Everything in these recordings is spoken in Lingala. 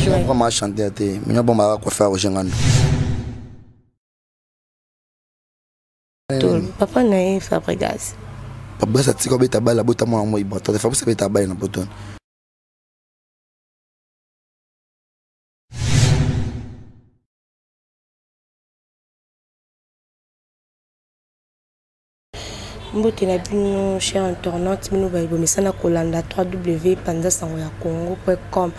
Juin. Vraiment chanteur te. Mignon Bomba ko faire Roger Ngando. Papa na ye Fabregas. Fabregas atika obeta bale abota mwana mwa Ibrator. Fabregas abeta bale na poto. Mbote na bino cher internaute, bino baye bomesana kolanda 3w panza sango ya congo.com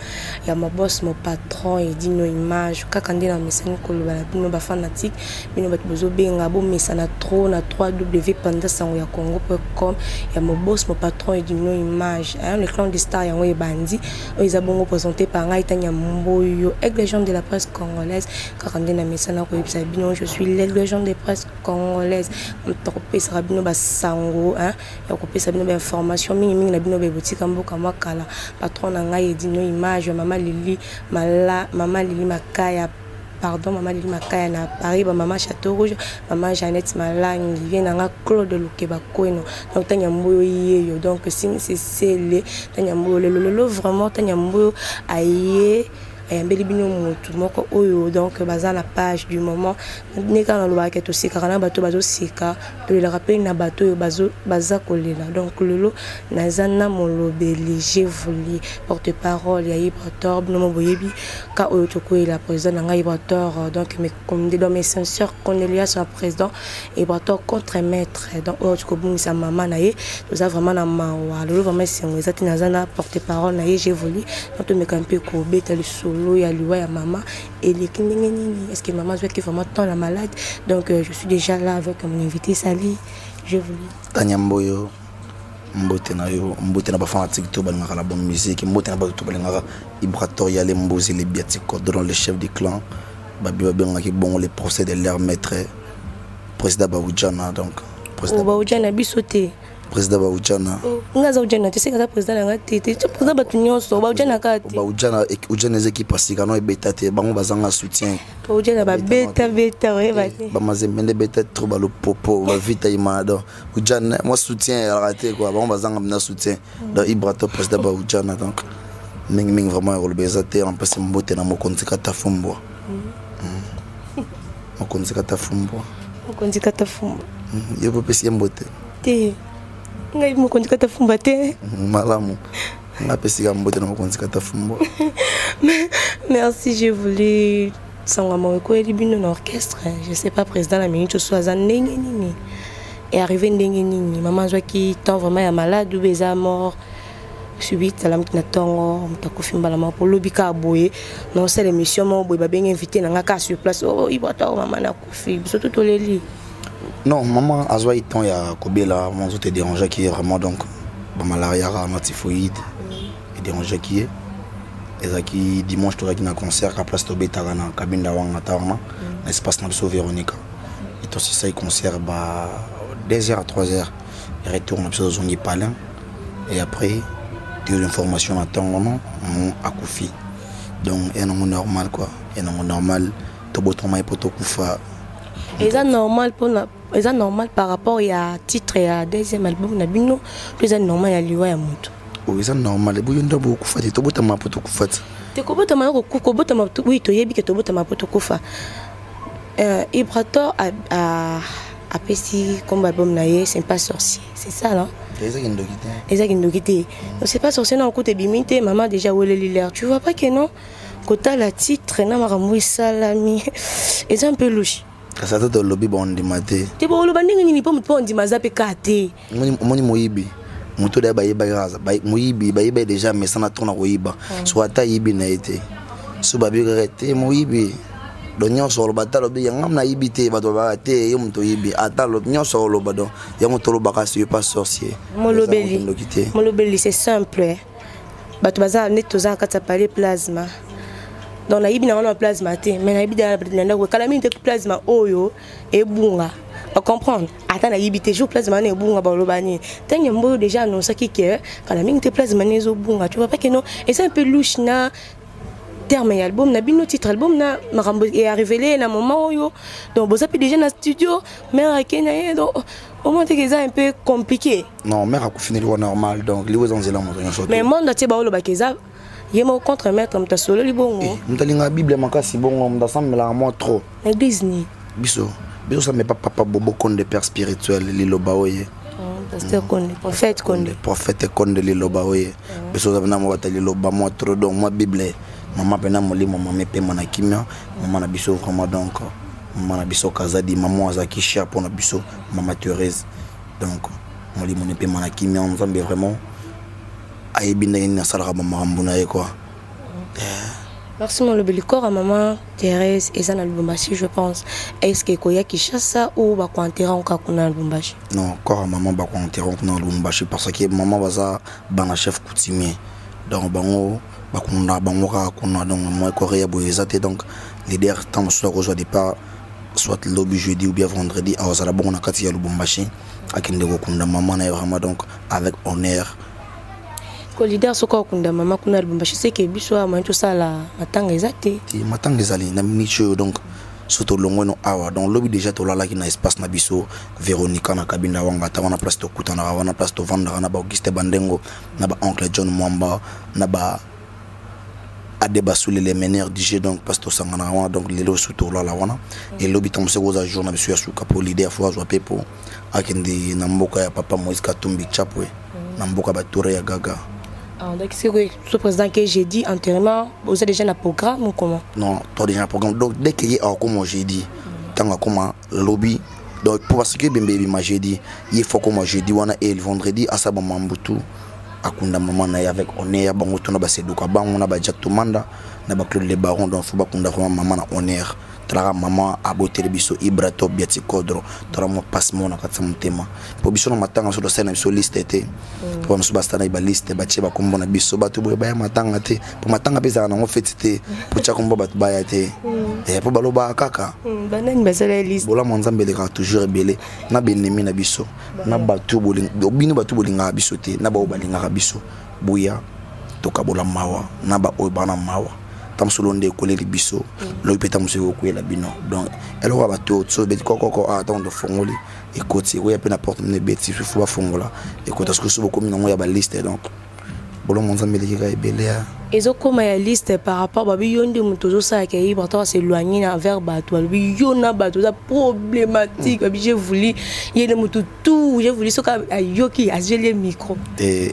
ya ma boss mon patron Edino Image. Kaka nde na mesani koloba na bino ba fanatique, bino bato bozobenga bomesana trop na 3w panza sango ya congo.com ya ma boss mon patron Edino Image. Hein, le clan des stars yango ebandi oyo eza bongo présenté par ngai Tania Mboyo, aigle jaune de la presse congolaise. Kaka nde na mesana koyebisa bino, je suis l'aigle jaune de presse congolaise. Moto akopesaka bino basango, hein, ya kopesa bino ba information mingi mingi na bino bebotika mboka mwa kala. Patron na ngai Edino Image, mama Lili Mala, mama Lili Makaya, pardon, mama Lili Makaya na Paris, ba mama Château Rouge, mama Jeannette Malangi, vie na nga Claude Lukeba Kweno. Donc Tania Mboyo yeyo, donc si c'est le Tania Mboyo lelo lelo vraiment Tania Mboyo aye ayambeli bino motu moko oyo. Donc baza na page du moment nde kaka nalobaka ke tosekaka na bato bazoseka, tolelaka mpe na bato oyo baza kolela. Donc lelo naza na molobeli, j'ai voulu porte parole ya Ibrator. Bino mo boyebi ka oyo tokoyela président na ngai Ibrator. Donc mes donc mes sincères condoléances à président Ibrator contre maître. Donc oyo tokobungisa mama na ye, toza vraiment na mawa lelo, vraiment esengo eza te. Naza na porte parole na ye, j'ai voulu donc tomeka mpe kobeta lisolo ya liwa ya mama eleki ndenge nini. Est ce que mama azwaki vraiment temps la malade? Donc je suis déjà là avec mon invité. Sali, j'ai voulu Tania Mboyo, mbote na yo, mbote na bafanatique to balingaka la bonne musique, mbote na bato to balingaka Ibrator Yale Mbozi, le Biatiko Cordon, le chef du clan babi babengaki bongo, le procès de leur maître, président Baoudjana. Donc président Baoudjana biso te. Président Baoudjana. Nga aza Oudjana te, seka aza président na nga te te, président bato nyonso Baoudjana kaka te. Baoudjana, Oudjana eza équipe asika no ebeta te, bango bazanga soutien. Baoudjana babeta beta, oyeba te. Bamazembe nde beta trop, balopopo bavita imana. Donc Oudjana moi soutien ezalaka te quoi, bango bazanga mina soutien. Donc Ibrato président Baoudjana, donc mingi mingi vraiment ekoloba eza te. Ampesi mbote na mokonzi kata fumbwa, mokonzi kata fumbwa. Mokonzi kata fumbwa. Yo popesi ye mbote? Te, ngai mokonzi kata fumbwa te. Malamu, nga apesika mbote na mokonzi kata fumbwa. Merci. J'ai voulu sango moko ekweli bino na orchestre. Je sais pas président na minute oso aza ndenge nini, e arrivé ndenge nini, mama azwaki temps vraiment ya malade ou eza mort subite? Alamuki na ntongo, moto akufi mbala moko. Olobi kaka boye, naosala émission moko boye, babengi invité na nga kaka sur place: o Ibrator, mama nakufi. Biso to toleli. Non, maman azwaki temps ya kobela, nzoto edérangeaki ye vraiment. Donc bamalaria kaka na typhoïde edérangeaki ye. Ezalaki dimanche, tozalaki na concert ka place tobetaka na Kabinda wanga ta wana na espace na biso Véronica. Etosisaki concert ba 2 heures à 3 heures, retour na biso, tozongi palin et après toyo information na ntongo wana mo akufi. Donc eya nango normal quoi, eya nango normal, tobotama ye mpo tokufa. Eza normal mpona eza normal par rapport ya titre ya deuxième album na bino to eza normal ya liwa ya moto? Oyo eza normal, eboyo nde bokufa te, tobotama mpo tokufa te. Te, kobotama yo kobotama, oui, toyebi ke tobotama mpo tokufa. Ibrator apesi kombo album na ye «C'est pas sorcier», c'est ça non? Ezaki ndoki te. Ezaki ndoki te. Donc «C'est pas sorcier» na okuta ebimi te, mama déjà weleli l'air. Tu vois pas que non, kotala titre na makambo esalami, eza un peu louche. Kasi ata tolobi, bondima te. Te, boloba ndenge nini mpo moto mpo ondima aza mpe kaka te. Omoni moyibi, moto oyo bayebaki kaka moyibi, bayeba déjà mesana to na koyiba. So ata ayibi na ye te, so babi kaka te moyibi. Donc nyonso oloba, ata alobi yanga nayibi te, bato balobaka te ye moto oyibi. Ata nyonso oloba, donc yango tolobaka c'est pas sorcier. Molobeli. Ndoki te. Molobeli, c'est simple, bato baza neti toza na kati ya palais plasma. Donc nayibi nango na plasma te, mais nayebi na ndako kala mingi te plasma oyo ebunga, bacomprendre. Ata nayibi te, jour plasma wana ebunga, baloba nini? Ntango mboyo déjà annonçaki ke kala mingi te plasma wana ezobunga. Tu vois pas que non, eza un peu louche na terme ya album na bino, titre album na makambo earrivele na moment oyo. Donc boza mpe déjà na studio, mare ake na ye, donc au moins teke eza un peu compliqué. Non, mare akufi na liwa normal, donc liwa eza nzela moto nyonso. Mais monde atie baolobaka eza Ye moko contre maître moto asololi bongo. Eh, moto alingaka Bible makasi bongo, moto asambelaka mwa trop. Na église ni? Biso biso osambela pa papa Bobo Konde, père spirituel, liloba oye. Oh, pasteur Konde, prophète Konde. Prophète Konde, liloba oye. Biso oza mpena mwa bato ya liloba mwa trop, donc mwa Bible. Mama mpena molimo mama epema na kimia, mama na biso vraiment. Donc mama na biso Kazadi, mama azalaki cher mpona biso, mama Thérèse. Donc molimo na epema na kimia. Nzambe vraiment ayebi ndenge nini asalaka bamakambo na ye, quoi. Merci molobeli. Corps ya mama Thérèse eza na Lubumbashi, je pense. Est ce que ekoya Kinshasa ou bakoenterre yango kaka kuna na Lubumbashi? Non, corps ya mama bakoenterre kuna na Lubumbashi, parce que mama baza bana chef coutumier, donc bango bakunda bango kaka kuna. Donc moi korea boye eza te. Donc leader ntango mosusu akozwa départ soit lobi jeudi ou bien vendredi, azala bongo na kati ya Lubumbashi, akende kokunda mama na ye vraiment, donc avec honneur. Ko leader soki akunda mama kuna Lubumbashi, seke biso awa moyen tosala matanga eza te. Te, matanga ezali na miniti oyo. Donc so tolongwe no awa, donc lobi déjà tolalaki na espace na biso Véronica na Kabinda wanga, ata wana place tokutanaka, wana place tovandaka na baAuguste Bandengo, na baoncle John Mwamba, na ba Ade Basule, les meneurs du jeu. Donc place tosanganaka wana. Donc lelo su tolala wana, elobi ntango mosusu koza jour na biso ya suka, po leader fo azwa mpe po akende na mboka ya papa Moïse Katumbi Chapwe, na mboka batoure ya Gaga. Ah, donc c'est que ce président que j'ai dit enterrement, vous avez déjà un programme ou comment? Non, toi déjà un programme. Donc dès qu'il y a comme jeudi, tant comme lobi, donc pour parce que bembe ma jeudi, il faut comme jeudi wana et le vendredi à sa mambutu akunda maman na ye avec honneur. Bango tuna baseduka bango na ba Jack Tomanda na ba Claude Le Baron. Donc faut bakunda vraiment mama na honneur. Talaka mama aboteli biso Ibrato Biati Kodro, tala mwa passe mo na kati ya motema, po biso na matanga so tosali na biso liste te, po bamosusu basala na baliste, batie bakombo na biso, bato boye baya matanga te, po matanga mpe ezalaka nango feti te, po tia kombo bato baya te, po balobaka kaka. Banani basala liste? Bolamu ya Nzambe elekaka toujours ebele na benemi na biso, na bato bino, bato bolingaka biso te, na baoyo balingaka biso. Boya tokabola mawa na baoyo bana mawa. Ta mosolo nde ekoleli biso lobi, mpe ta mosusu ekokwela bino. Donc eloko ya bato so ebeti kokoko a ntango tofongoli ekoti, ekoya mpe na porte mino ebeti, fo bafongola ekota. Soki so bokomi nango ya baliste, donc bolongo Nzambe eleki kaka ebele ya Ezokóma ya liste par rapport babi yo nde moto ozosalaka ye bato as'éloigner na envers bato, balobi yo na bato oza problématique. Babi j'ai voulu ye nde moto tout, j'ai voulu soki ayoki azweli ye micro. Te,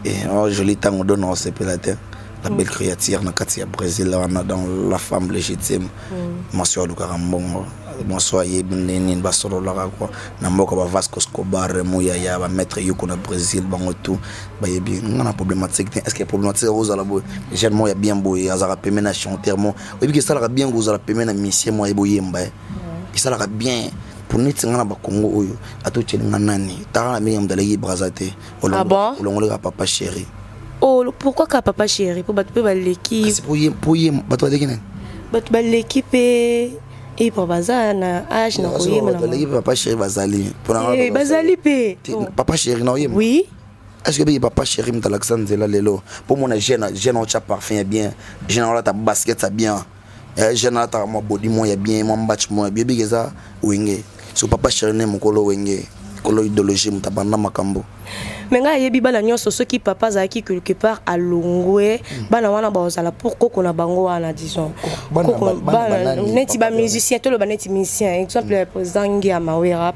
joli ntango do na osepela te, la belle créature na kati ya Brésil wana, dans la femme légitime, mwasi oyo alukaka mbongo, mwasi oyo ayebi nde nini basololaka kwa na mboka, baVasco Scobar Muyaya, bamaître Yuko na Brésil, bango tout bayebi nga na problématique te. Est ce que problématique akozala boye? Jeune moko ya bien boye azalaka peme na chanteur mo oyebi ke esalaka bien kozala peme na musicien mo ayebi oyemba, esalaka bien pour neti nga na bakongo oyo ata otyeli nga nani, taka na ndenge moto aleki Braza te. Ah bon? Olongoleka papa chéri. Oh, pourquoi ka papa chéri? Po bato mpe baleki. Kasi po ye bato baleki nani? Bato baleki mpe epo baza na age na koyemba. Bato baleki mpe papa chéri bazali. Bazali mpe. Papa chéri na oyemba? Oui. Est ce que biki papa chéri moto alakisa nzela lelo mpo mona jeune otya parfum ya bien, jeune olata basket ya bien, jeune alataka mwa body mo ya bien, mwa mbatch mo ya bien, biki eza wenge. So papa chéri ne mokolo wenge, kolo idéologie, moto abanda makambo. Me ngai ayebi bana nyonso, soki papa azalaki quelque part alongwe, bana wana bazala pour koko na bango wana, disons neti bamusicien, toloba neti musicien, exemple ya président Ngia Mawera,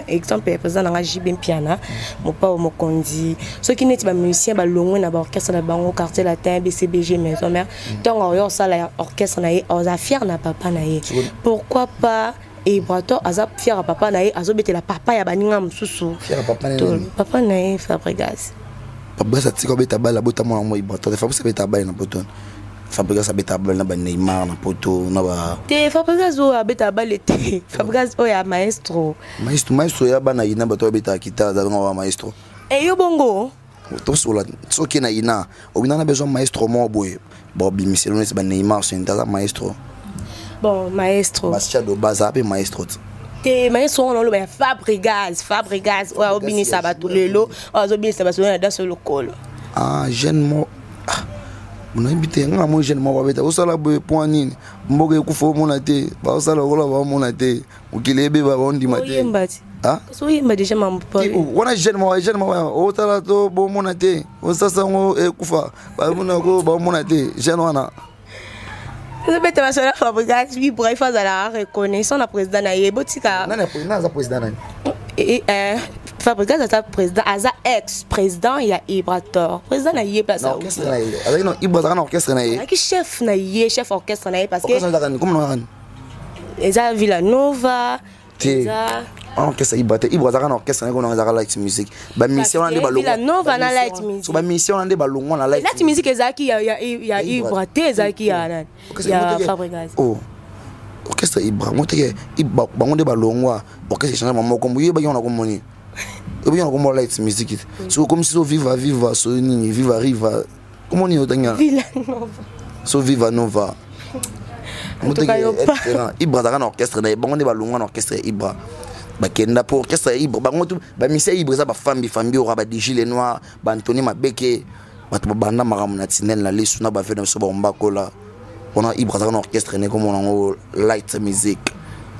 exemple ya président nanga JB Mpiana, mopao mokonzi. Soki neti bamusicien balongwe na baorchestre na bango, Quartier Latin, BCBG, Maison Mère, ntango oyo osala orchestre na ye, oza fier na papa na ye. Pourquoi pas Ibrator aza fier ya papa na ye, azobetela papa ya baninga mosusu, papa na ye Fabregas? Fabregas atika obeta bale, abota mwana mo Ibrator. Fabrice abeta bale na poto, Fabregas abeta bale na baNeymar na poto na ba Te, Fabregas oyo abeta bale te, Fabregas oyo ya maestro. Maestro, maestro ya bana ina, bato abetaka kita, azalanga wa maestro. Eyo bongo. Tosola soki na ina obina na besoin maestro moko boye, baobimiselo neti baNeymar, sente aza maestro. Bon, maestro. Basiado baza mpe maestro te. Te, maestro wana oloba ya Fabregas, Fabregas oyo aobinisa bato lelo, oyo azobinisa bato na danse lokolo. Ah, jeune mo, ah, nayebi te. Nga mo jeune moko babeta osala boye po nini? Mboka ekufa, omona te, baosala lokola baomona te, mokili ebeba, baondima te. Oyemba ti. Oyemba déjà mambo. Wana jeune moko, jeune moko otala to bomona te, osasa yango ekufa, bamonako bamona te, jeune wana. Ezobeta masolo ya Fabrigas. Ibra, ifo azala reconnaissant na président na ye. Botika. Nani aza président? Nani? Fabrigas aza président, aza ex président ya Ibrator, président na ye place. Ibra azalaka na orchestre na ye. Azalaki chef na ye, chef orchestre na ye, parce que que eza Villa Nova. Te, orchestre Ibra te. Ibra azalaka na orchestre na ye, kona ezalaka Light Music. Bamusicien wana nde balongwa Nova na Light Music. So bamusicien wana nde balongwa na Light. Light Music ezalaki ya Ibra te, ezalaki ya nani? Ya Fabrigas. Oh, orchestre Ibra ngo teke, bango nde balongwa, orchestre echange mama kombo. Yebaki wana komoni, oyebaki wana kombo Light Music. So comme si so Viva Viva, so nini, Viva Riva, kombo nini otangi? Villa Nova. So Viva Nova. Ibra azalaka na orchestre na ye, bango nde balongwa na orchestre ya Ibra, bakenda po orchestre ya Ibra. Bango tu bamusicien ya Ibra eza bafambi fambi oka, badigi le noir, baantoni Mabeke, bato babanda makambo na tinel na lisu na bave na biso baombakola wana. Ibra azalaka na orchestre ne, komona yango Light Music.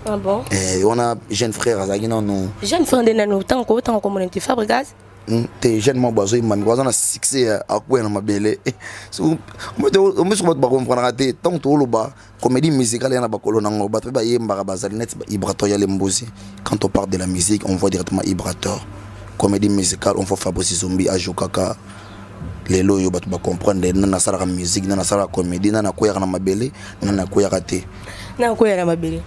Ah bon? Eh, wana jeune frère azalaki nano. Jeune frère nde nano ntango otanga komona te Fabrigas? Te, jeune moko azoyemba miko, aza na succès, akwea na mabele. Omiso bato bakomprenaka te. Ntango tooloba comédie musicale ya na bakolo nango, bato mpe bayembaka bazali neti Ibrator ya Lembozi. Quand on parle de la musique, on voit directement Ibrator. Comédie musicale, on voit Fabrice Zombi ajokaka. Lelo oyo bato bacomprendre nani asalaka musique, nani asalaka comédie, nani akweyaka na mabele, nani akweyaka te. Nani akweyaka na mabele?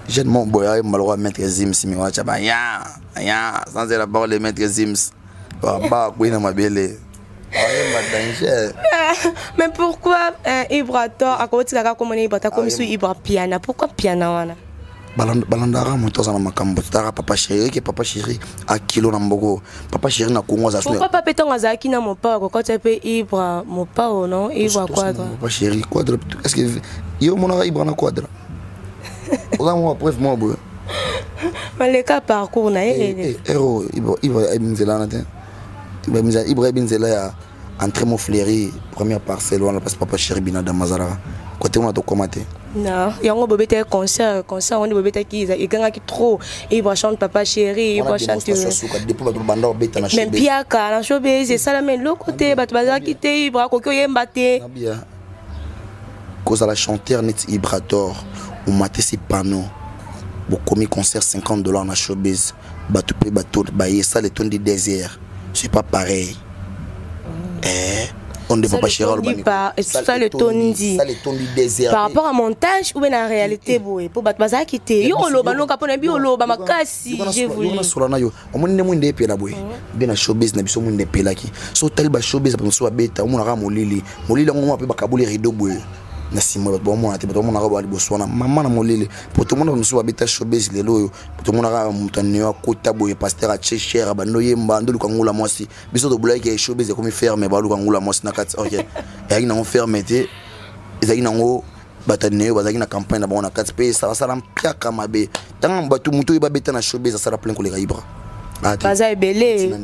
Jeune moko boye ayemba lokola Maître Zims, miwacha baya ya sans la parole de Maître Zims, ba akwei na mabele, ayemba danger. Mais pourquoi Ibrator akotikaka komona Ibrator akomi su Ibra Piana? Pourquoi Piana wana? Balandaka moto aza na makambo. Totaka Papa Chéri, eke Papa Chéri akilo na mboko, Papa Chéri na Kongo aza. Pourquoi papa ntango azalaki na Mopao akokota mpe Ibra Mopao, non Ibra Quadra? Papa Chéri Quadra, est ce que yo omonaka Ibra na Quadra? Oza mwa preuve mwa boye. Maleka parcours na ye. Ero Ibra ayebi nzela wana te. Ibra ayebi nzela ya entrée Mofleri, première parcelle wana, parce Papa Chéri Binadam azalaka kote wana, tokóma te. Non, yango bobetaki concert, concert wana bobetaki egangaki trop: Ibra chante Papa Chéri, Ibra chante. Depuis bato banda obeta na Mais mpiaka na showbiz esalami eloko te, bato bazalaki te, Ibra akoki oyemba te. Kozala chanteur neti Ibrator, omatisi panneau, bokomi concert 50 $ na showbiz, bato mpe bato baye, sala etondi désert, c'est pas pareil. Eh, on ne Papa Chéri aloba. Salle etondi par rapport à montage ou bien na réalité boye, po bato bazalaki te? Yo oloba noka mpona bi oloba makasi, j'ai voulu. Nasola na yo, omoni nde mwinda epela boye nde na showbiz na biso, mwinda epelaki. So otali bashowbiz, bato mosusu babeta, omonaka molili molili yango mwa mpe bakaboli rideau boye na nsima, bato baomona te, bato bamonaka ba liboso wana mama na molili. Po tomona bato mosusu babeta showbiz lelo oyo, tomonaka moto aneo akota boye, pasteur atie chere, bando yemba, ndoluka ngula mwasi. Biso tobulaki showbiz ekomi ferme, baluka ngula mwasi na kati. Ok, ezalaki nango ferme te, ezalaki nango bato aneo bazalaki na campagne na bango na kati mpe asala mpiaka mabe. Ntango bato, moto oyo babeta na showbiz asala plein koleka Ibra. Baza ebele.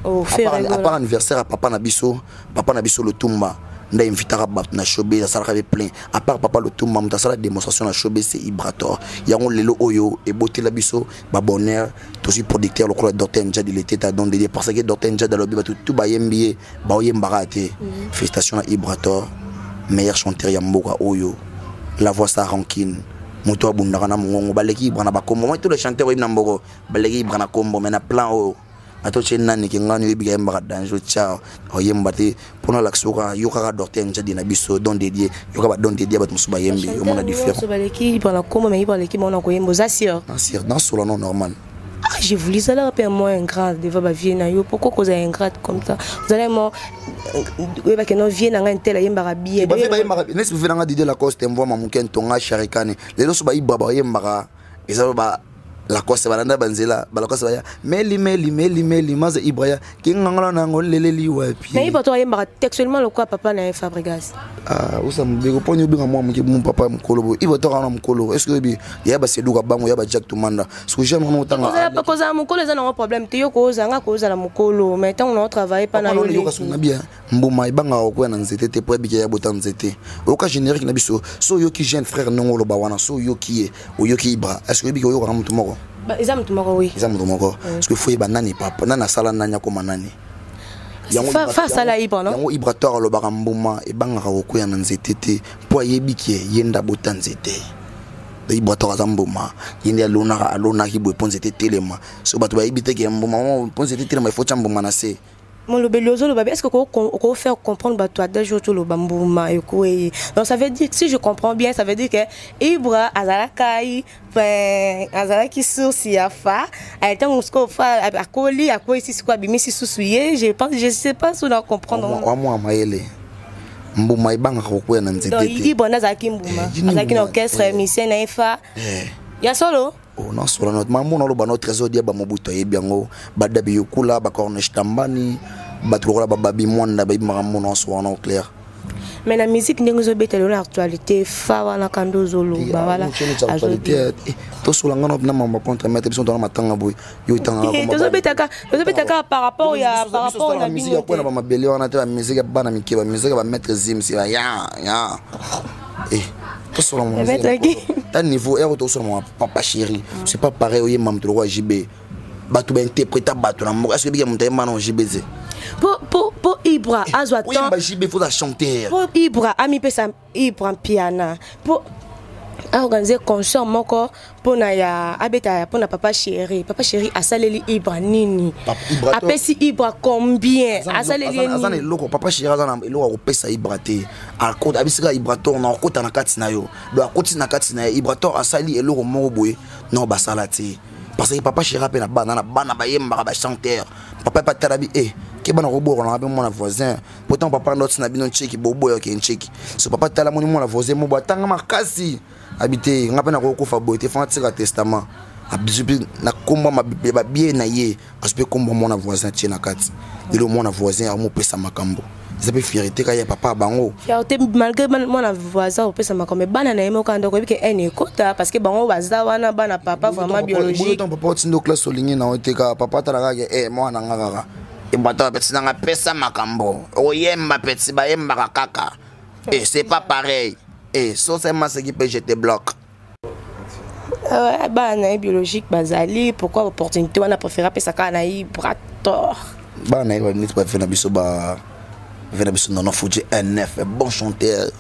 À part anniversaire ya papa na biso, papa na biso Lotumba nde invitaka bato na showbiz, asalaka be plein. À part papa Lotumba, moto asala démonstration na showbiz, c'est Ibrator. Yango lelo oyo ebotela biso babonheur, tozwi producteur lokola Docteur Njadi Leteta don dédié, parce que Docteur Njadi alobi bato tu bayembi ye, baoyembaka te. Félicitation na Ibrator, meilleur chanteur ya mboka oyo, la voix sans rancune, moto abundaka na mongongo. Baleki Ibra na bakombo moi, tous les chanteurs oyebi na mboko baleki Ibra na kombo, mais na plan oyo atotie nani ke ngani oyebi kayembaka danger, tia oyemba te mpona alakisa. Oka yo kaka Docteur Njadi na biso don dédié, yoka ba don dédié, bato mosusu bayembi, omona différent. Baleki Ibra na kombo, mais Ibra aleki bango na koyemba, oza sûr? Sûr, nasola no normal. Ah, j'ai voulu ça là, moi ingrat devant ba vie na yo. Pourquoi cause ingrate comme ça? Vous allez moi oyebaki no vie na ngai ntela ayembaka bien. Bayembaka nesi vie nanga Didier Lacoste, mvwama moke ntonga sharikani. Lelo so bayibra bayembaka, eza ba Lacoste balanda banzela, balacoste baya meli meli meli meli maza Ibraya kingangala nango leleli wapi. Na ye bato ayembaka textuellement lokola papa na ye Fabrigas. Ah, osa mobeko mponi obenga mwa moke mu papa mokolo boye. Ibra toka na mokolo, est ce que oyebi ya baseduka bango ya ba Jack Tumanda soki jamais wana otanga? Kozala mokolo eza nango problème te. Yo kozanga kozala mokolo, mais ntango na otravaille pa na yo. Yoka songa bien, mbuma ebangaka kokwea na nzete te po ebika ya bota nzete. Oyoka générique na biso, so oyoki jeune frère ndenge oloba wana, so oyoki ye, oyoki Ibra, est ce que oyebiki oyokaka motu moko? Eza moto moko, oui. Eza moto moko, parce que faut yeba nani papa, nani asala nani, akoma nani. Fa asala Ibra, non? Yango Ibrator alobaka mbuma ebangaka kokwea na nzete te, mpo ayebi ke ye nde abota nzete. Ibrator aza mbuma, ye nde alonaka, alonaki boye mpo nzete etelema. So bato bayebi te ke mbuma, mpo nzete etelema, ifo tya mbuma na se. Molobeli ozoloba, est ce que oko faire comprendre bato adage oyo toloba, mbuma ekwei? Donc ça veut dire, si je comprends bien, ça veut dire que Ibra azalaka ye azalaki source ya fa. Ntango sikoyo fa akoli, akweyisi, sikoyo abimisi susu ye. Je pense, je sais pas so na comprendre. Wamwa mayele, mbuma ebangaka kokwea na nzete te. Ibra nde azalaki mbuma, azalaki na orchestre musicien na ye fa ya solo. Oh, nasola na mambo naloba no Trésor dia bamobutu ayebi yango, badabi yokula, bacorneche tambani, bato lokola bababi mwanda bayebi makambo nyonso wana au clair. Mais na musique ndenge ozobeta lelo na actualité, fa wana kanda ozoloba wala. Actualité, tosola nga na mambo contre maître. Biso tona matanga boye, yo etanga. Tozobetaka par rapport ya par rapport na musique ya kwena bamabele wana te, bamusique ya bana mike, bamusique ya bamaître Zims ya ya tosola ta niveau ere tosola. Papa chéri, c'est pas pareil. Oyemba moto lokola JB, bato bainterpréta bato na mboka. Est-ce que bika moto ayemba na JB te? Po Ibra azwa temps, oyemba JB, faut chanter. Po Ibra amipesa, Ibra Mpiana, po aorganize concert moko mpona ya abeta mpona Papa Chéri, Papa Chéri asaleli Ibra nini? Apesi Ibra combien? Asaleli ye Aza na nini? eloko. Papa Chéri aza na eloko ya kopesa Ibra te. Abisika Ibrator na akota na kati na yo, donc akoti na kati na ye. Ibrator asali eloko moko boye non, basala te, parce que Papa Chéri mpe na bana, na bana bayembaka, bachanteur. Papa epe atala bi e ke bana koboyoka mpe mwana voisin. Pourtant papa ndoti na bino ncheki boboyoka ncheki. So papa tala moni mwana voisin mo boye atanga makasi, abi te, nga mpe nakokufa boye te, fanga tika testament. Abizwi mpe na kombo babie na ye, azwi mpe kombo mwana voisin, tie na kati. Lelo mwana voisin amopesa makambo, eza mpe fierté ka ya papa ya bango. Fierté malgré mwana voisin opesa makambo, bana na ye moko andoko oyebi ke ene ekota, parce que bango baza wana bana papa vraiment biologique. Ntango papa otindo classe, olingi na yo te kaka papa atala kaka e mwana nga kaka ebwata peti nanga pesa makambo, oyemba peti bayembaka kaka e c'est pas pareil e so c'est maseki mpe je te bloque. Bana na ye biologique bazali, pourquoi opportunité wana préféré apesa kaka na ye Ibrator? Bana na ye neti bafe na biso, ba ve na biso Nono Fuji N9, bon chanteur,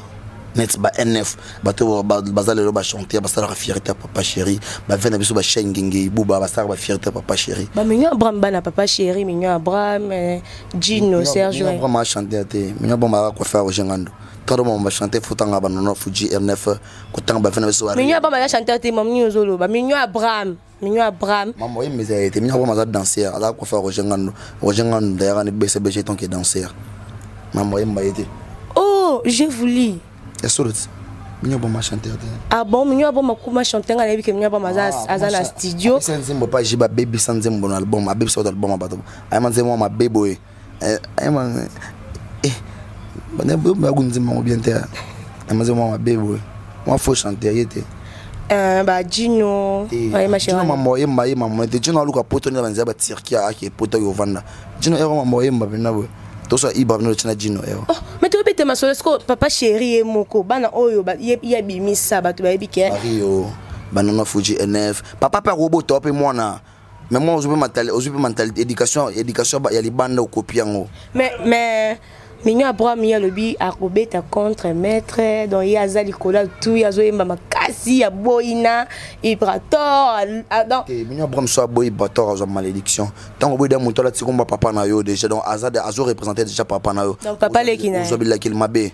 neti ba N9, bato baza lelo bachanteur, basalaka fierté ya Papa Chéri. Bave na biso bachaine ngenge ibuba, basalaka bafierté ya Papa Chéri. Bamignon Abraham, bana Papa Chéri, Mignon Abraham, Gino Sergio. Abraham achanteur te. Mignon Abraham aka coiffeur, Roger Ngando. Tado mama bachanteur, fotanga banono Fuji R9, kotanga bave na biso. Mignon Abraham aza chanteur te, mami ozoloba Mignon Abraham, Mignon Abraham. Mama oye meza ete Mignon Abraham aza danseur, aza coiffeur Roger Ngando. Roger Ngando d'ailleurs ani BCBG tant que danseur, mama oyemba ye te. Oh, j'ai voulu. Ya solo ti Mignon Abraham chanteur te. Ah bon, Mignon Abraham akoma chanteur? Nga nayebi ke Mignon Abraham aza na studio. Abebisa nzembo pa jiba, abebisa nzembo na album, abebisa bato album ya bato, ayema nzembo mabe boye, ayema baku nzembo yango bien te, ayema nzembo mabe boye, mwa faux chanteur ye te. Ba Gino? Gino mambo oyemba ye mambo te. Gino aluka poto nde banzela baturquie, ake poto, ake ovanda. Gino ero mambo oyemba mpena boye, toso Ibra bino tina Gino ero. Oh, mais toyebi te masolo siko Papa Chéri ye moko, bana oyo ye abimisa, bato bayebi ke Mario banana Fuji Nf, papa mpe akobota mpe mwana, mais moi ozwi mpe mentalité, éducation ya libanda, okopi yango. Mais Mignon Abraham, ye alobi akobeta contre maître, donc ye aza likolo ya tu, ye azoyemba makasi, aboyi na Ibrator, donc Mignon Abraham so aboyi Ibrator, azwa malédiction. Ntango oboyi da moto alati komba papa na yo déjà, donc aza azoreprésente déjà papa na yo. Donc papa leki na ye. Ozwa bilakeli mabe.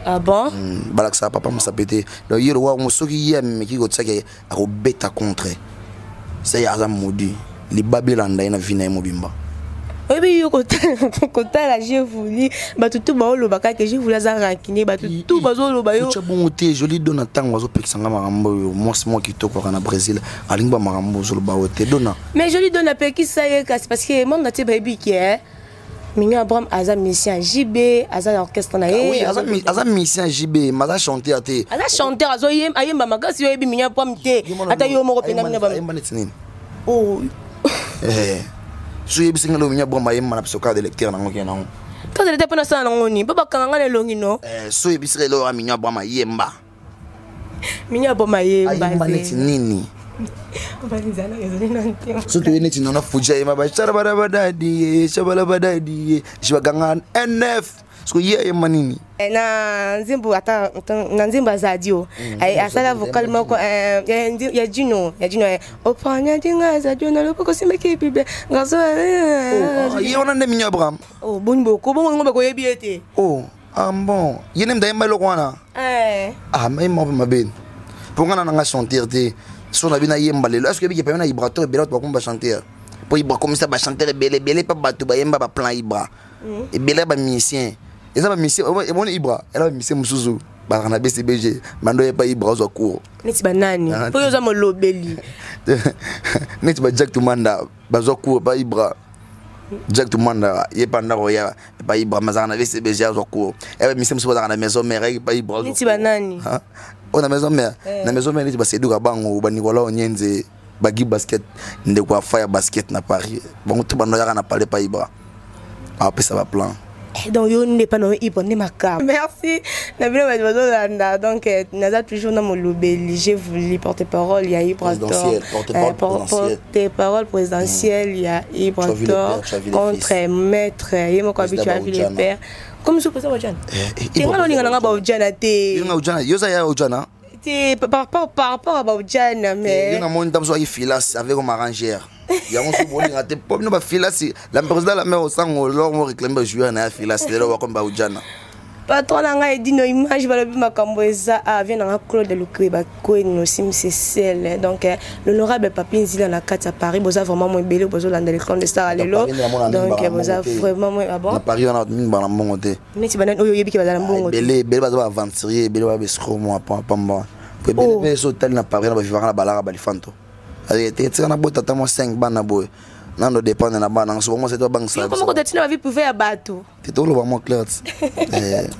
Ah bon? Balakisaka papa mosape te. Donc ye lokwa soki ye ameki kotiaki akobeta contre se aza maudit, libabi elanda ye na vie na ye mobimba. Oyebi yo kotala j'ai voulu, bato tu baoloba kaka j'ai voulu aza rancunier, bato tu bazoloba yo. Otya bongo te. Joli Dona, ntango azopekisanga makambo oyo, mwasi mwa kitoko kaka na Brésil, alingi ba makambo ozoloba oyo te, Dona. Mais Joli Dona apekisa ye kasi parce que monde atie bayebi ke Mignon Abraham aza musicien JB, aza na orchestre na ye. Oui, aza musicien JB, mais aza chanteur te. Aza chanteur, ayemba makasi. Yo oyebi Mignon Abraham te, ata yo moko mpenza Mignon Abraham. Ayemba neti nini? Oh. So oyebisi nga lo Mignon Abraham ayemba na biso, carte d'électeur nango ke nango. Carte d'électeur mpona asala nango nini? Mpo bakanga nga na elongi no. So oyebisi nga eloko ya Mignon Abraham ayemba. Mignon Abraham ayemba. Ayemba neti nini? So toye neti nona fuji ayemba basharabadabadadi shabalabadadi jibaganga nf siko ye ayemba nini? Eh, na nzembo ata na nzembo azadi o mm, asala vocal moko eh, ya Dino ya Dino eh, opanya dinga azadi na loboko simbaki bible ngazo. Oh, ah, ye wana nde Mignon Abraham. Oh, boni boko bongo ngo bakoyebi ye te. Oh, ah bon, ye nde mdayemba eloko wana. Ah, mais moko mabe mpo nga na nanga chanteur te. So na bino ayemba lelo, est ce que ebiki peme na Ibrator ebele bato bakoma bachanteur mpo Ibra komisa bachanteur ebele ebele mpe bato bayemba baplan Ibra ebele ya bamusicien eza bamusicien emoni Ibra ela bamusicien mosusu bazalaka na BCBG bando yepa Ibra ozwa cours. Neti banani? Ah, mpo yo oza molobeli. Neti ba Jack Tumanda bazwa cours pa Ibra. Jack Tumanda ye pa ndako ya pa Ibra mazalaka na BCBG azwa cours. Ya bamusicien mosusu bazalaka na Maison Mère pa Ibra azwa Neti banani? Ah, oyo na Maison Mère. Eh. Na Maison Mère neti baseduka bango baNicolas Onyenze, bagi basket, ndeko afa ya basket na Paris, bango to bando yaka na palais pa Ibra apesa baplan. Eh, donc yo nde pa na yo Ibra nde makambo. Merci na bino bato bazolanda. Donc eh, naza toujours na molobeli, j'ai voulu porte parole ya Ibrator. Présidentiel, porte-parole présidentiel. Porte parole présidentielle ya Ibrator contre maître ye moko abi tu as vu les pères comme so président Bojana. Eh, te nga naolinga nanga Baojana te. Yo na Ujana, yo za ya Ujana. Te, par rapport à Baojana, mais Yo na moni ntango soki filas avec comme arrangeur yango so bolinga te po bino bafilasi la président la mare osango lor mo réclame bajoueur na ya filasi lelo bakomi Baujana. Patron na ngai Edino Image balobi makambo eza avie na nga Claude Lukwe Bakweno Simsesel. Donc eh, l'honorable Papi Nzila na kati ya Paris, boza vraiment mo ebele bozolanda le camp de star lelo. Donc eh, boza vraiment mo, ah bon. Na Paris wana mingi bana mbongo te. Neti banani oyo oyebiki bazala mbongo te? Ebele ebele baza baaventurier, ebele baza baescroc mwa pamba po ebele. Oh. Mpe so otali na Paris na bavivaka na balaka balifanto tika na bota ata mwa 5 bana boye nando dépendre na bana so bango sete babangisa. Yo koma kota ntina bavie privée ya bato. Te, toloba mwa clair ti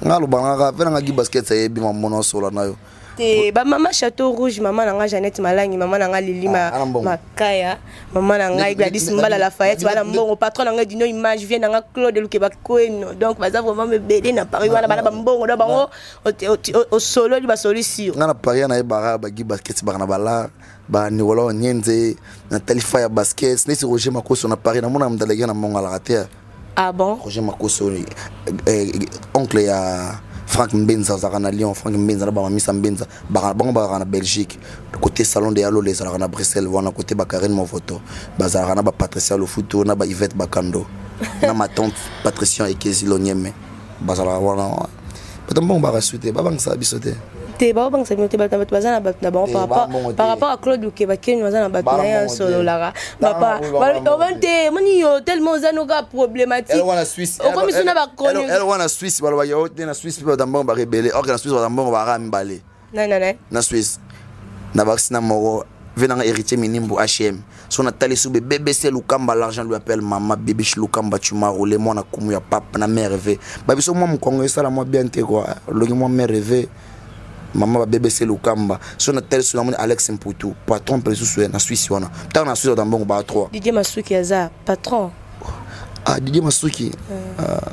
nga alobangaka mpe nanga gi basket ayebi mamona osola na yo. Te, bamama Château Rouge, mama na nga Jeannette Malangi, mama na nga Lili Ah, ana mbongo. Makaya, mama na ngai Gladys Mbala Lafayette, bana mbongo. Patron na ngai Dino Image, vie na nga Claude Luke Bakweno. Donc baza vraiment mebele na Paris wana, bana bambongo. Donc bango osololi basolisi yo. Nga na Paris nayebaka bagi basket baka na balar baNicolas Onyenze na talifa ya basket neti Roger Makoso na Paris namona moto aleki na mbongo alaka te. Ah bon? Roger Makoso, oncle ya Frank Mbenza, azalaka na Lyon. Frank Mbenza na bamamisa Mbenza bango bazalaka na Belgique côté salon de yalolo ezalaka na Bruxelles wana côté bakarine Movoto bazalaka na baPatricia Lofuto na baYvette Bakando na ma tante Patricien Ekezi Lonyeme bazalaka wana. Bato mbongo bakasu te, babangisaka biso te. Te, baobangisa bino te. Bato na bato baza na bato na bango. Eh, Par rapport à Claude Lukeba Keni aza na bato na ye asololaka. Omoni te, omoni yo tellement oza noka problématique, okomi so na bakoni. Wana Suisse balobaki yo te, na Suisse mpe bato mbongo barebele or na Suisse bato mbongo baka mibale. Nani? Na Suisse na bakisi na moko ve nanga héritier Minimbo hm so natali so BBC Lukamba, l'argent lui appelle mama Bibish Lukamba, tu m'as roulé mwana kumu ya pape na mère ve babiso mwa mokongo esala mwa bien te kua olongi mwa mère ve mama ba BBC Lukamba. So natali so namoni Alex Mputu patron mpe lisusu na Suisse wana. Ntango na Suisse bato mbongo baa 3. Didier Masuki aza patron. Ah, Didier Masuki, ah,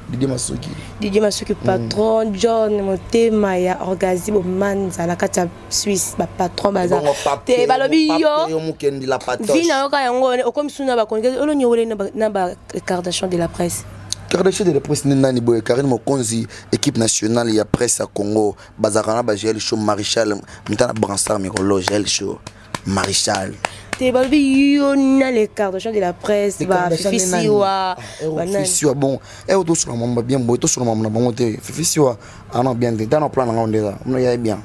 Didier Masuki. Didier Masuki patron, John Motema ya Orgazi Bomanza na kati ya Suisse bapatron baza te. Balobi yo mokendi la patoche. Vi nayoka yango okomi suna bakonzi oloni owele na bacardation de la presse. Kardashian de la presse nde nani boye? Karine Mokonzi, équipe nationale ya presse ya Congo bazalaka na bagel show maréchal mita na bransard mikolo gel show maréchal. Te, balobi yo na les Kardashian de la presse, bafifisiwa. Fifisiwa bon eo tosola mamba bien boye, tosola mamba na bango te. Fifisiwa ana bien te, tana plan nango nde eza omona ya bien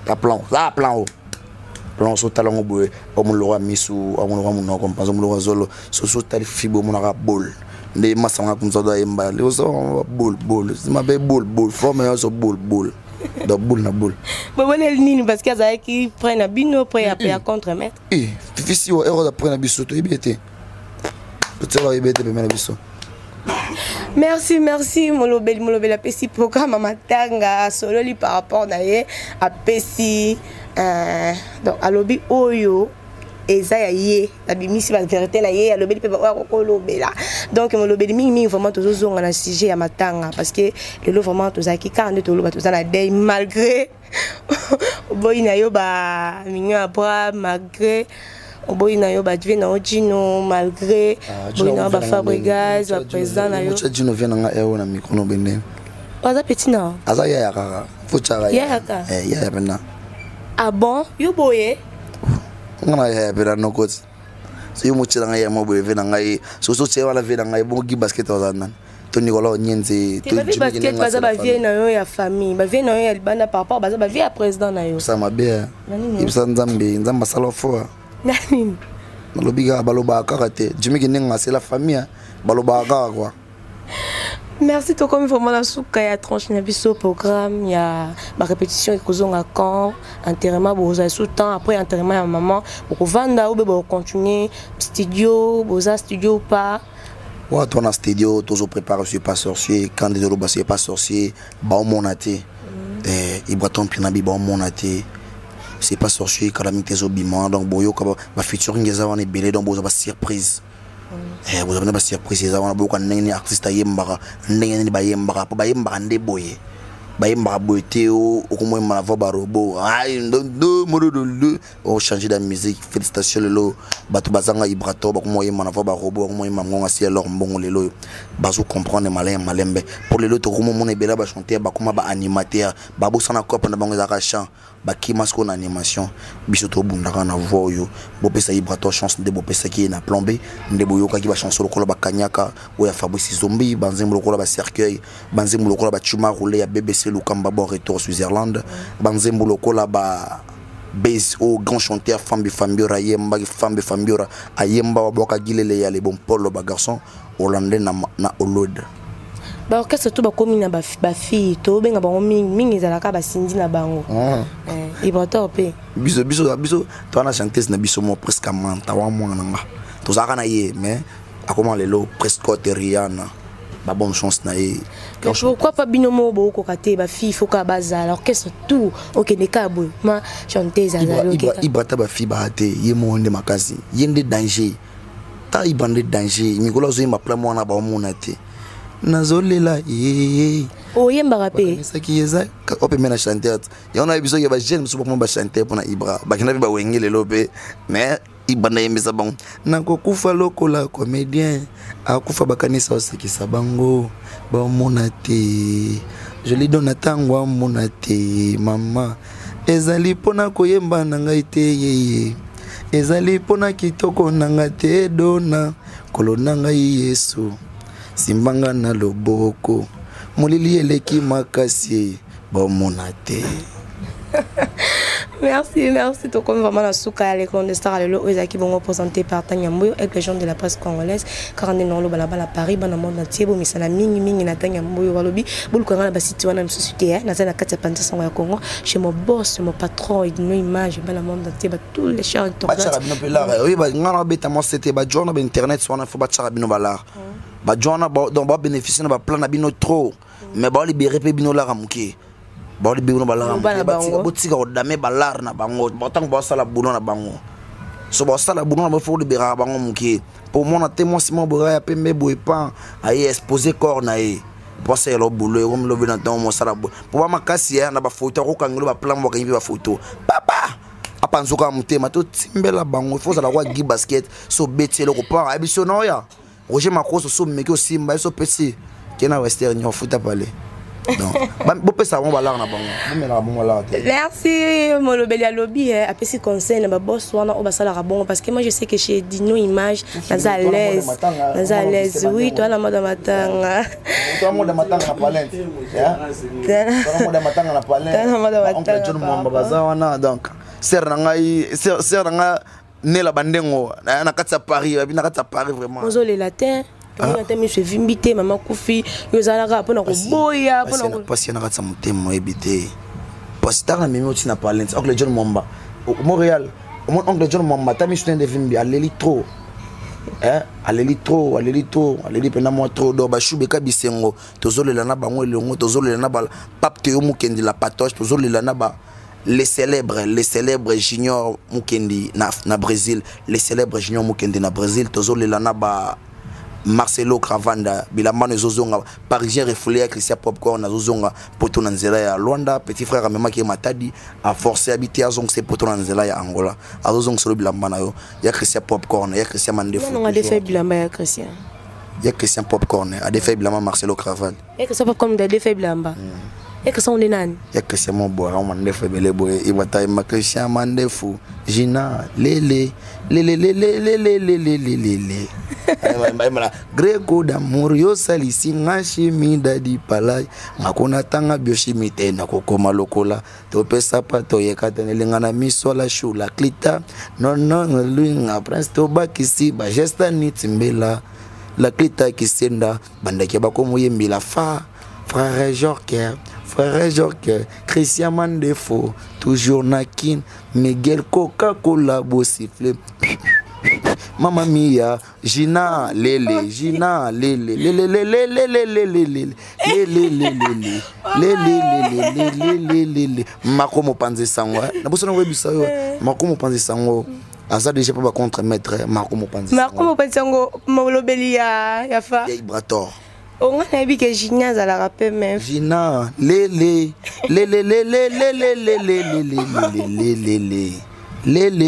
ta plan za plan o plan so otala yango boye, omoloko ya misu, omoloko ya monoko mpanza, omoloko ya zolo. Soso otali fifi boye, omonaka bol nde masanga kumisa do ayemba leo bol bol mabe bol bol forme nyonso bol bol donc boule na boule. Boboneli nini? Parce que azalaki près na bino, près ya contre maître. Eh, fifi siwa ero aza près na biso, toyebi ye te, totiaka oyebi ye te pembe na biso. Merci, merci molobeli. Molobeli apesi programme matanga, asololi par rapport na ye, apesi donc alobi oyo eza ya ye, abimisi bavérité na ye, alobeli mpe oyo akokolobela. Donc molobeli mingimingi vraiment tozozonga na sujet ya matanga parce que lelo vraiment tozalaki kaka nde toloba toza na deuil malgré Oboyi na yo ba Mignon Abra malgré oboyi na yo ba Dieu na yo Gino malgré Ah, oboyi na yo ba Fabregas, ba président na yo. Otya Gino vie na nga eo na micro no bende. Aza petit na. Aza yaya kaka. Fo tyaka Yaya kaka? Eh, yaya mpena. Ah bon, yo boye? Nga na yaya mpena nokoti. So yo motyela ngai ya mo boye vie na ngai. So so tye wana vie na ngai bongo gi basket aza nani? To Nicolas Onyenze, Te ba vie basket baza ba vie na yo ya famille, ba vie na yo ya libanda par rapport baza ba vie ya président na yo. Osala mabe eh. Na nini? Yebisa Nzambe, Nzambe asala fort. Na nini? Nalobi kaka balobaka kaka te. Jimmy Kinenga c'est la famille, hein. Balobaka kaka quoi. Merci tokomi vraiment na suka ya tranche na biso programme ya ba répétition ekozonga quand enterrement bozala sous temps après enterrement ya maman bokovanda ou be bokontinue studio boza studio ou pas. Ouais, toi na studio tozo préparer sur pas sorcier quand de loba c'est pas sorcier baomona te. Eh, Ibraton Pinabi baomona te. C'est pas sorcier calamité ezobima donc boyoka ba featuring eza wana ebele donc boza ba surprise. Eh, boza bana ba surprise eza wana boyoka ndenge nini artiste ayembaka ndenge nini bayembaka po bayembaka nde boye bayembaka boye te okomoyemba na voix barobo ochange da musique. Félicitation lelo bato bazanga Ibrato bakomoyemba na voix barobo bakomoyemba ngonga si alors mbongo lelo oyo bazo comprendre malin malembe po lelo tokomomona ebele bachanteur bakoma baanimateur babosana cope na bango ezalaka chant bakima sikoyo na animation biso tobundaka na voix oyo bopesa Ibrato chance nde bopesaki ye na plan B nde boyokaki bachanson lokola bakanyaka oyo ya Fabrice Zombi banzembo lokola bacercueil banzembo lokola bachuma roulé ya BBC Lukamba bon retour Switzerland banzembo lokola ba base au grand chanteur Fambi Fambiora ayembaki Fambi Fambiora ayemba babwaka gilele ya le bon polo ba garçon hollandais na, na Holode. Ba orchestre tout bakomi na ba fille tobenga bango mingi mingi ezalaka basindi na bango. Ah. Eh, Ibrator mpe biso biso biso toza na chanteuse na biso mo presque manta wa mwana nga tozalaka na ye mais akoma lelo presque te Rihanna ba bonne chance na ye. Mais pourquoi pas bino moko bokokoka te ba fille faut kaka bazala orchestre tout okende kaka boye ma chanteuse azali okeka. Ibrata ba fille baa te ye moko nde makasi ye nde danger ta Ibra nde danger mikolo azoyemba plan mwana baomona te nazolela ye oyembaka mpe saki eza opeme na chanteur yango nayebi biso ke bajeune mosusu bakoma bachanteur mpona Ibra bakenda mpe bawenge lelo mpe mais Ibra nayembisa bango nakokufa lokola comédien akufa bakanisa osekisa bango baomona te joli don na ntango amona te mama ezali mpona koyemba na ngai te yeye ezali mpona kitoko na ngai te dona kolo na ngai Yesu simbanga na loboko molili eleki makasi baomona te. Merci, merci. Tokomi vraiment na suka ya l'écran de star lelo oyo ezalaki bongo présenté par Tania Mboyo avec les gens de la presse congolaise kaka nde naoloba na bana Paris bana monde entier bomisana mingi mingi na Tania Mboyo balobi boluka nga na basite wana misusu te eh. Naza na kati ya panza sango ya Congo chez mon boss mon patron Edino Image bana monde entier ba tous les chers internautes batiaka bino mpe lar oyo nga na babeta mwa sete bajo wana ba internet wana fo batiaka bino balar bajo wana donc babénéficie na baplan na bino trop mais baolibere mpe bino lara moke baolibere bino balara moke botika kodame balar na bango ntango baosala boulot na bango so baosala boulot na bango fo oliberaka bango moke po mona te mwasi moko boye ya pembe boye pan aye expose corps na ye po asalela boulot ekomi lobi na ntango mosala boye po bamakasi ya na bafoto akokangelo baplan bakangi mpe bafoto papa apanzuka ya motema totimbela bango fo ozala kwa gi basket so obeti eloko po ayebi so na oya Roger Makoso so meki osimba ye so opesi ke na western nyo futa pale donc bopesa bango balar na bango bomelaka bango balar te. Merci molobeli alobi eh, apesi conseil na baboss wana oyo basalaka bongo parce que moi je sais que chez Dino Image naza à l'aise naza à l'aise oui toa na mode matanga toa mode matanga na palin toa mode matanga na palin toa na mode matanga John Mwamba baza wana donc sœur na ngai sœur na ngai nela bandengo na kati ya Paris babi na kati ya Paris vraiment ozolela te tomona te miso evimbi te mama kufi yo ozalaka mpona koboya mpona pasi na kati ya motema oyebi te pasi tanga memi oti na palin oncle John Mwamba Montréal oncle John Mwamba ta miso nde evimbi aleli trop eh aleli trop aleli trop aleli mpena mwa trop donc bashubeka bisengo tozolela na bango elongo tozolela na ba pape Théo Mukendi la patoche tozolela na ba les célèbres Junior Mukendi na Brésil, les célèbres Junior Mukendi na Brésil, tozolela na ba Marcelo Cravanda bilamba no ezozonga parisien refoulé ya Christian Popcorn azozonga poto na nzela ya Luanda. Petit frère amemaki ye Matadi a forcé abi te azongisa poto na nzela ya Angola, azozongiselo bilamba na yo ya Christian Popcorn, ya Christian Mandefu. Nanga adefa bilamba ya Christian. Ya Christian Popcorn adefa bilamba Marcelo Cravanda. Ya Christian Popcorn adefa bilamba. Ya Christian nde nani? Ya Christian Moboa mandefu ebele boye ibatayema Christian Mandefu Gina lele lele lele lele lele lele lele Greco d'amour yosalisi nga shimi dadi palai ngakona tanga bioshimi te nakokoma lokola topesa pa toyeka te nelinga na miso la shula klita nono luinga prince tobakisi bageste niti mbela la klita kisenda bandaki bakomoyembela fa frère Jorker, frère Jorker, Christian Mandefo, toujours Nakin, Miguel Coca-Cola, beau sifflet. Mamma mia, Gina, Lele, Gina, Lele, Lele, Lele, Lele, Lele, Lele, Lele, Lele, Lele, Lele, Lele, Lele, Lele. Mako mopanzi sango, na boso na webisa yo, Mako mopanzi sango. Aza déjà pas contre maître Marco Mopanzi. Marco Mopanzi sango molobeli ya ya fa. Ya Ibrator. Onga nayebi ke Gina azalaka mpe me Gina lele lele lele lele lele lele lele lele lele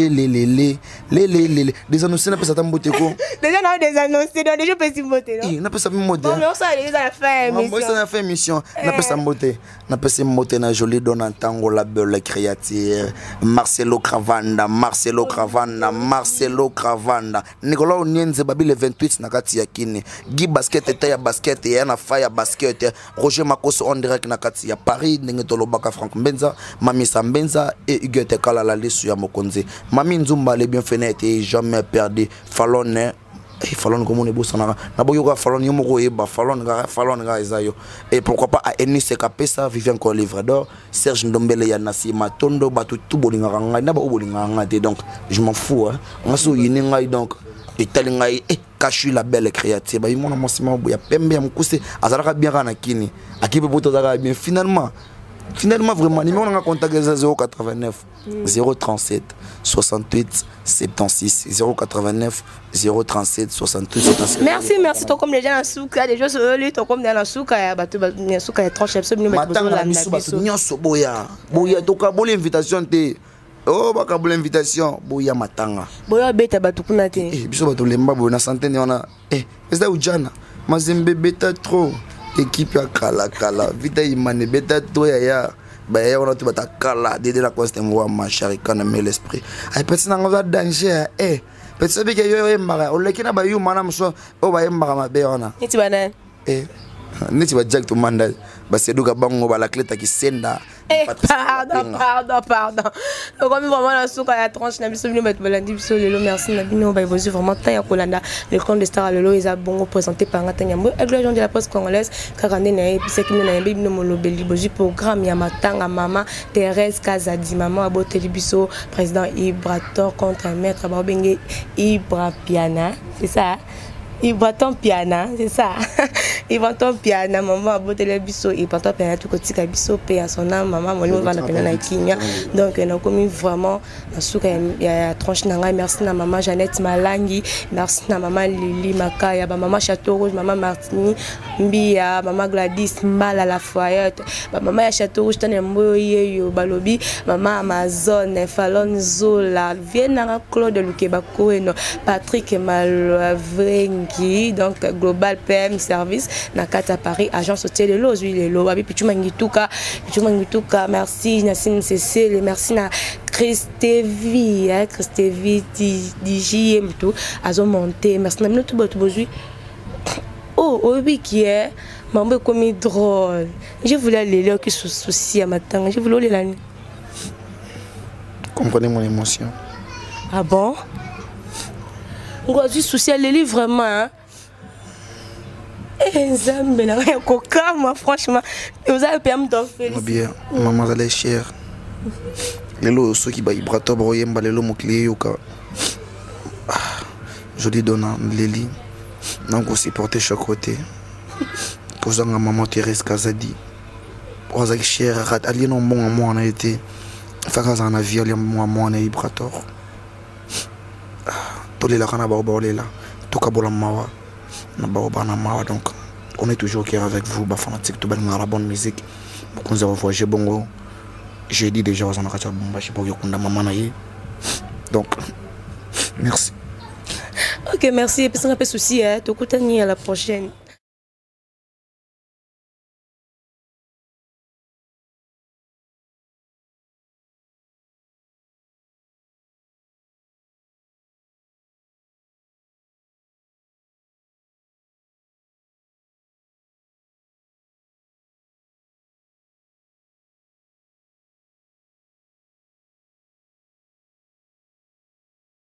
lele lele lele lele désannoncer napesa ata mbote ko. Déjà na désannoncer, donc déjà pesi mbote non? Napesa mbote. Bon, mais on sera déjà à la fin émission. Moi la fin émission. Napesa mbote, napesi mbote na Jolie Dona Ntango la belle créature, Marcelo Cravanda, Marcelo Cravanda, Marcelo Cravanda, Nicolas Onienze babi le 28 na kati ya Kini, Guy Basket eta ya basket ya na fa ya basket, Roger Makoso en direct na kati ya Paris, ndenge tolobaka Franck Mbenza, Mamisa Mbenza et Huguette Kalala lesu ya Mokonzi, Mami Nzumba les bienfaits et jamais perdu Falone. Eh, Falone comme on est beau sana na boyoka Falone yo moko yeba Falone ga Falone ga ezayo. Et pourquoi pas à Ennis Kapesa, Vivien Ko livre d'or, Serge Ndombele ya Nasi Matondo, bato tout bolinga ngai na ba bolinga ngai te, donc je m'en fous hein. Ngaso yini ngai donc etali ngai eh Kachu la belle créature ba mona mwasi moko ya pembe ya mokuse azalaka bien kaka na kini akipe poto azalaka bien. Finalement, finalement vraiment numéro nanga contact eza 089 037 68 76 089 037 68 76. Merci, merci. Toi comme les gens en souka, les gens sur lui, toi comme dans souka ya bato ba souka ya tranche biso bino bato Matanga bozolanda biso bato biso. nyonso boya. Boya toka bola invitation te. Oh baka bola invitation, boya matanga. Boya beta bato kuna te. Eh biso bato lemba boya na centaine wana. Eh eza ujana. Mazembe beta trop. Équipe ya kala kala. Vita imane beta trop ya ya. Ba ya wana tu bata kala dede la coste moi ma charika na mel esprit. Ay petit na ngoza danger eh. Petit sobi ke yo yembaka oleki na ba yuma na muso o ba yembaka mabe wana. Neti bana. Eh neti ba Jack Tomanda ba seduka bango ba la cleta ki senda. Eh, Patrice pardon, Mapenga. pardon, pardon. Donc, comme vraiment la souka ya tranche na biso bino bato balandi biso lelo, merci na bino ba évoluer vraiment temps ya kolanda le compte de star lelo eza bongo présenté par Ngata Nyambo, aigle agent de la poste congolaise kaka nde na ye bisaki bino na yembe bino molobeli bozwi programme ya matanga mama Thérèse Kazadi, mama aboteli biso président Ibrator contre maître ba obenge Ibra Piana, c'est ça? Ibraton Piana, c'est ça. Ibraton Piana, maman aboteli biso Ibraton Piana tout kotika biso pe à son âme, maman molimo vanda pena na kimia. Donc na komi vraiment na suka ya tranche na ngai. Merci na maman Jeannette Malangi, merci na maman Lili Makaya, ba maman Château Rouge, maman Martini Mbia, maman Gladys Mbala la Fayette, ba maman ya Château Rouge tane mboyo yeyo balobi, maman Amazon, Falon Zola, Vienna Claude Lukeba Koeno, Patrick Malvrengi, donc Global PM Service na kata Paris, agence hôtel lelo zui lelo, babi Pichuma Ngituka, Pichuma Ngituka, merci Nassim Cécile, merci na Christevi, hein, Christevi DJ tout azo monter, merci na bino tout bato bozui. Oh, oyebi qui est mambo ekomi drôle. Je voulais aller là qui se soucie à matin, je voulais aller là. Comprenez mon émotion. Ah bon? Ngozi souci aleli vraiment hein. Eh Nzambe na ya kokama franchement. Vous avez permis d'en féliciter. Bien, maman elle est chère. Lelo soki ba Ibrator ba oyemba lelo mokili yoka. Ah, joli dona leli. Donc supporter chaque côté. Kozanga maman Thérèse Kazadi. Ozaki chère rat ali non bon moi on a été. Faka za na vie ali moi moi na Ibrator. Tolelaka na bao baolela tokabola mawa Na bao bana mawa. Donc on est toujours cœur avec vous, bafanatique to balingaka la bonne musique. Mokonzi ya voyage bongo jeudi déjà, oza na kati ya Lubumbashi mpo kokunda mama na ye. Donc merci. Ok, merci. Epesanga mpe souci. Tokutani à la prochaine.